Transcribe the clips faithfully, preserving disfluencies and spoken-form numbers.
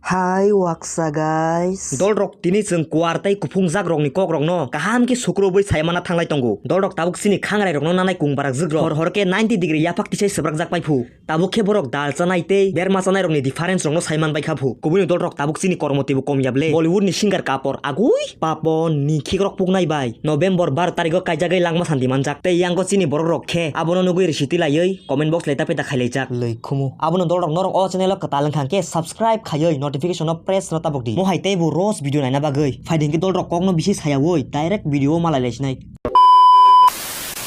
Hai waksa guys. Dolrok tini chwng kuar tei kuphung jak rokni kok rokno kaham khe sukrubwi saimana thanglai tongo. Dolrok tabuk chini khangrai rokno nanai kung barak jwk rok. Hor hor khe ninety degree yaphak tisai swbrak jak pai phu. Tabuk khe borok dal chanai tei berma chanai rokni difference rokno saiman bai kha phu. Kubuni dolrok tabuk chini kormo teibo kom ya ble. Bollywood ni singer kapor agui papon ni khik rok puknai bai. November bar tarigo kaijagwi langma santi manjak. Tei yango chini borok rok khe abono nugwi risi tilaiwi comment box leta peta khailaijak. Lei khumu. Abono dolrok norok o channel o kwtal wngkha khe subscribe khaiwi notification no press no tabuk di. Mo hai teibo roast video naina bagwi. Phaidi hwnkhe dolrok kokno bisi sayawi direct video o malai laisinai.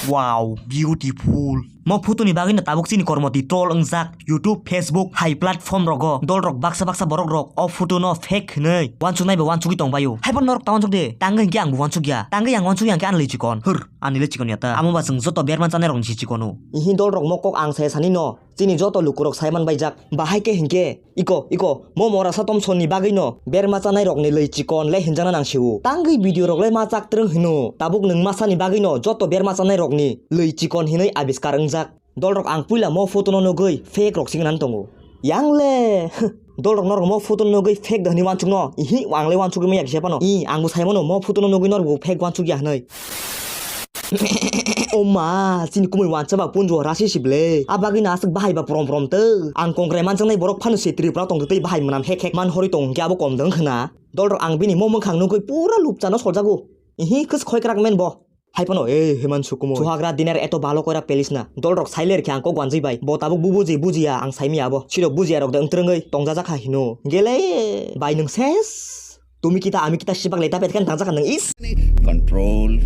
Wow, beautiful. Mo photo ni bagwi no tabuk chini kormoti troll wngjak. YouTube, Facebook, hai platform rogo dolrok baksa baksa borok rok o photo no fake hwnwi wansuknai bai wansugwi tongbaio. Haiphano norok ta wansuk de, tangwi hwnkhe angbo wansuk ya. Tangwi ang wansuk ya hwnkhe ani lei chikon. Hur, ani lei chikon ya ta. Amo ba chwng joto berma chanai rok ni si chikon o. Ihi dolrok mo kok ang saya sani no. Chini joto lukurok saiman baijak. Bahai khe hwnkhe, iko, iko, mo morasa Thomson ni bagwi no berma chanai rokni lei chikon le hinjakna nang sio. Tangwi video rok le ma chak twrwng hino. Tabuk nwng masa ni bagwi no joto berma chanai rokni lei chikon hinwi abiskar wngjak. Dolrok ang puila mo photo no nugwi fake rok singnan tongo. Yang le, dolrok norok mo photo no nugwi fake da hwnwi wansuk no. Ihi, ang le wansuk maya kisa phano. I, ang bo sai mano mo photo no nugwi norok bo fake wansuk ya hwnwi. O ma, chini kumui wansa ba punjo rasi sible. A bagwi no aswk bahai ba prom prom tw. Ang kongrai manjaknai borok phano se Tripura tongtwi tei bahai mwnam hek hek man hori tong hwnkhe abo kom dwng khna. Dolrok ang bini mo mwkhang nugwi pura lupchano soljago. Ihi, khwskhoi kwrak men bo. Hai phano, eh, Himanshu Kumui. Suhagra dinar eto bhalo kora pelis na. Dolrok sai ler khe ang kok wanjwi bai. Bo tabuk bu buji, bujiya, ang saimaya abo. Sirok bujiya rok de wngtrwngwi tongjajak kha hino. Gele, bai nwng ses. Tumi kita, ami kita sibak leta pet khe tangjakha nwng is. Control.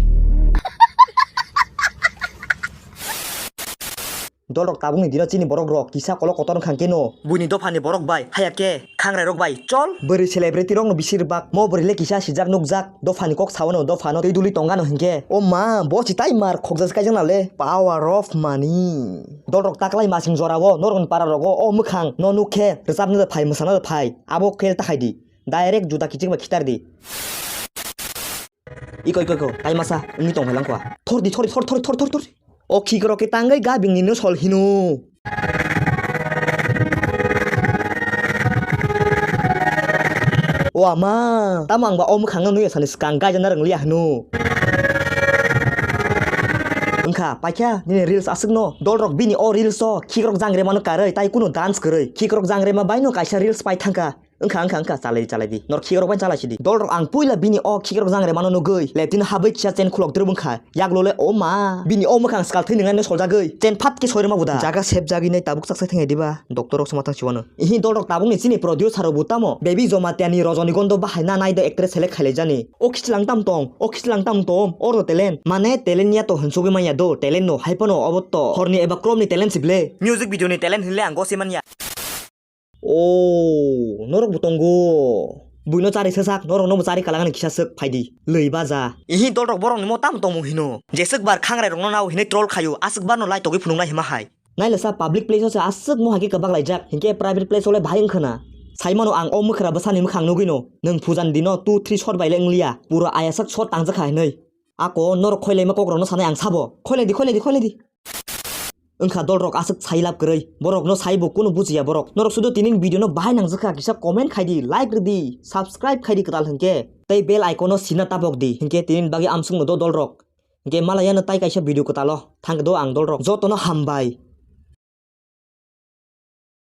Dolrok tabukni dino chini borok rok kisa kolok kotor wngkha khe no. Buini dophani borok bai, haya khe khangrai rok bai, chol. Bwrwi celebrity rokno bisi rwbak. Mo bwrwi le kisa sijak nukjak. Dophani kok sawano, dophano twi duli tongano hinkhe. O ma, bo chitai mar khokjak kaijak na le. Power of money. Dolrok taklai masing jorao, norokni para rogo, o mwkhang no nuk khe, rwchapna da phai, mwsana da phai. Abo khe ta khai di. Direct juda kiching ba khitar di. Iko, iko, iko, tai masa, wngwi tong hai langkha. Thor di, thor di, thor, thor, thor, thor, thor. O khikrok khe tangwi gabing ni no sol hino. O ama, tamo ang ba o mwkhang no nuya sani swkang gaijana rwngliya hino. Wngkha, paikha, nini reels aswk no. Dolrok bini o reels o khikrok jangre mano karwi, tai kuno dance kwrwi. Khikrok jangre ma bai no kaisa reels pai thangkha. Wngkha, wngkha, wngkha, chalai di, chalai di. Nor khikrok bai chalai sidi. Dolrok ang puila bini o khikrok jangre mano nugwi. Leptin habwi kisa chen khulok drwb wngkha. Yaklo le o ma. Bini o mwkhang skal thwi nwngnai no soljagwi. Chen phat khe soirwma buda. Jaga sep jagwi nai tabuk chaksa thingai diba. Doctor rok soma thang siwano. Ihi dolrok tabuk ni chini producer rok bo tamo. Baby Jamatia ni Rajani Gandha bahai na nai do actress select khailai jani. O khichlang tam tong. O khichlang tam tong. Oro talent. Mane talent ya to hwnsugwi manya do. Talent no hai phano obo to. Horni eba kromni talent si ble. Music video ni talent hinle ang gosi manya. O, norok bo tongo. Buino chari swsak, norokno bo chari kalangani kisa swk phaidi. Lwi baja. Ihi dolrok borokni mo tamo tongmung hino. Jeswk bar khangrai rokno nao hinwi troll khaio, aswk barno lai togwi phunuknai hima hai. Nailasa public place o se aswk mo hai khe kwbak laijak, hinkhe private place o le bahai wngkhwna. Saimano ang o mwkhra bwsani mwkhang nugwino, nwng phujani dino two three shot bai le wngliya, pura ayasak shot tangjak kha hinwi. Ako norok khoilaima kokrokno sanai ang sabo. Khoilai di, khoilai di, khoilai di. Wngkha dolrok aswk sai lab kwrwi. Borokno saibo kunu bujiya borok. Norok sudu tinin video no bahai nangjwkha kisa comment khaidi, like rwdi, subscribe khaidi kwtal hinkhe. Tei bell icon no sina tabok di. Hinkhe tinin bagwi amsukno do dolrok. Hinkhe malaya no tai kaisa video kwtalo. Thangdo ang dolrok. Jotono hambai.